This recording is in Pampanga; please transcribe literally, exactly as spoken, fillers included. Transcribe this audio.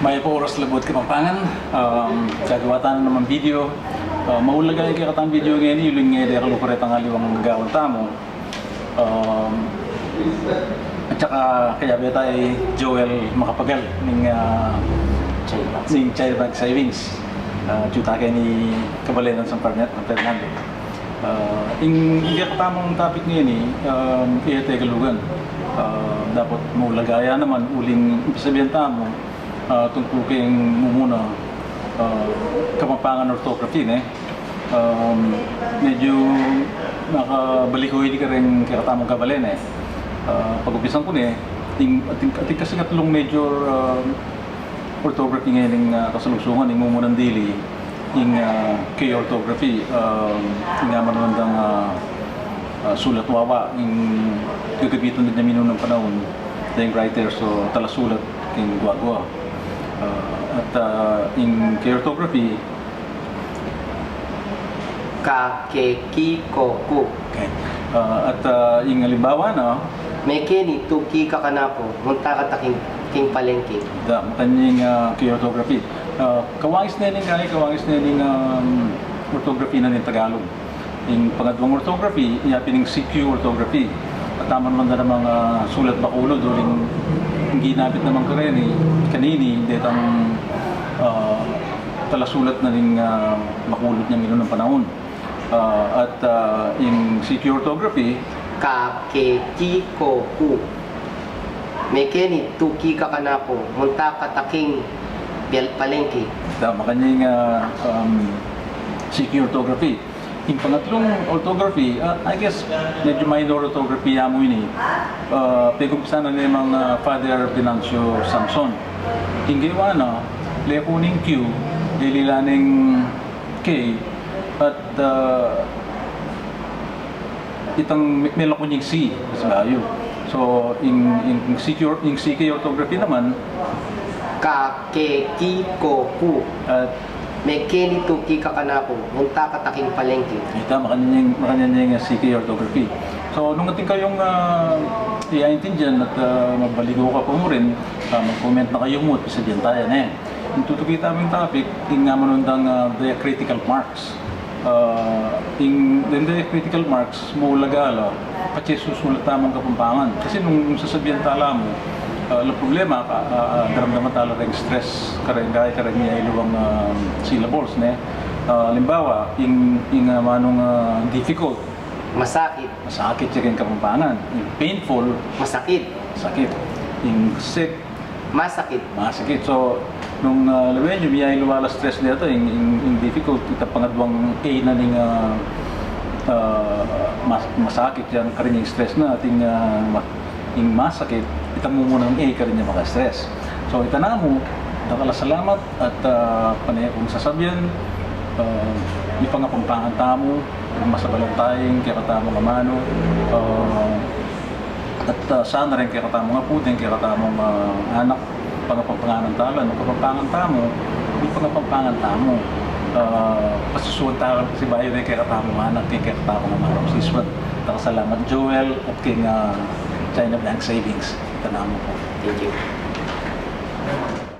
Mayap a oras, Labuad Kapampangan. Um, gagawa tana naman video. Uh, maulaga ing kekatang video ngeni, uling e de kalupa retang aliwang gagawan tamu. Um, at saka kayabe taya i Joel Macapagal ning, ah, ning China Bank Savings. Ah, atyu ta keni kabalen nang San Fernan-, San Fernando. Ah, ing, ing kekatamung topic ngeni, um, e Tegalugan. Ah, dapot maulaga ya naman uling pisabian tamu, ah, tungkul keng mumuna, ah, Kapampangan orthography, ne? Um, medyu makabalikuydi kareng kekatamung kabalen, e. Ah, pag-umpisan ku ne, atin, atin, atin kasi katlung major, ah, orthography ngening, ah, kasalungsungan, ing mumunang dili, ing, ah, K orthography, um, ing amanundang, ah, ah, sulat wawa, ing gagamitan na niya minunang panaun deng writers o talasulat keng guagua. Ah, at, ah, ing K orthography, ka, ke, ki, ko, ku. Okay. Ah, at, ah, ing alimbawa na, mekeni tuki ka kanaku, munta ka ta king, king palengke. Da, makanyan ing, ah, K orthography. Ah, kawangis ne ning, kaya kawangis ne ning, um, orthography na ning Tagalog. Ing pangadwang orthography, iya pin ing C Q orthography. At amanundang, ah, sulat bakulud, uling ing ginamit naman kareni, kanini, detang, ah, talasulat na ning, ah, bakulud ning minunang panaun. Ah, at, ah, ing C Q orthography, ka, ke, ki, ko, ku. Mekeni tuki ka kanaku, munta ka ta king bial-, palengke. Da, makanyan ing, ah, um, C Q orthography. Ing pangatlung orthography, ah, I guess, medyu minor orthography ya mu ini. Ah, pegumpisan na ne nang, ah, Father Venancio Samson. Ing gewa na, leku ne ing Q, lili la neng K, at, ah, itang me-, melakun yang C, sa bayu. So, ing, ing, ing C Q, ing C K orthography naman, ka, ke, ki, ko, ku. At mekeni tuki ka kanaku, munta ka ta king palengke. Ita, makanyan yang, makanyan yang C K orthography. So, nung atin kayung, ah, iyaintindian at, ah, mabaliku ka pa mu rin, ah, mag-comment na kayu mu at pisabian taya ne. Ing tutuki tamung topic, ing amanundang, ah, diacritical marks. Ah, ing, deng diacritical marks, maulaga la, patse susulat tamung Kapampangan. Kasi nung sasabian tala mu, ah, alang problema, ka, ah, daramdaman tala reng stress, kareng, kareng miyayaliwang, ah, syllables, ne? Ah, alimbawa, ing, ing, ah, amanung, ah, difficult. Masakit. Masakit ya keng Kapampangan. Ing painful. Masakit. Masakit. Ing sick. Masakit. Masakit. So, nung, ah, lawen yu, miyayaliwa la stress deta, ing, ing, ing difficult, itang pangadwang A na ning, ah, ah, mas-, masakit yang karin ing stress na, ating, ah, ma-, ing masakit, itang mumunang A karin yang maka-stress. So, ita namu, dakal a salamat at, ah, pane kung sasabian, ah, ipangapampangan tamu, masabalan taya ing kekatamung amanu, ah, at, ah, sana reng kekatamung apu, deng kekatamung, ah, anak, pangapampanganan tala, nung Kapampangan tamu, ipangapampangan tamu. Ah, pasusuan tala pasibayu reng kekatamung anak, keng kekatamung amanu. Siswan, dakal a salamat Joel, at keng, ah, China Bank Savings. Ita namu pu. Thank you.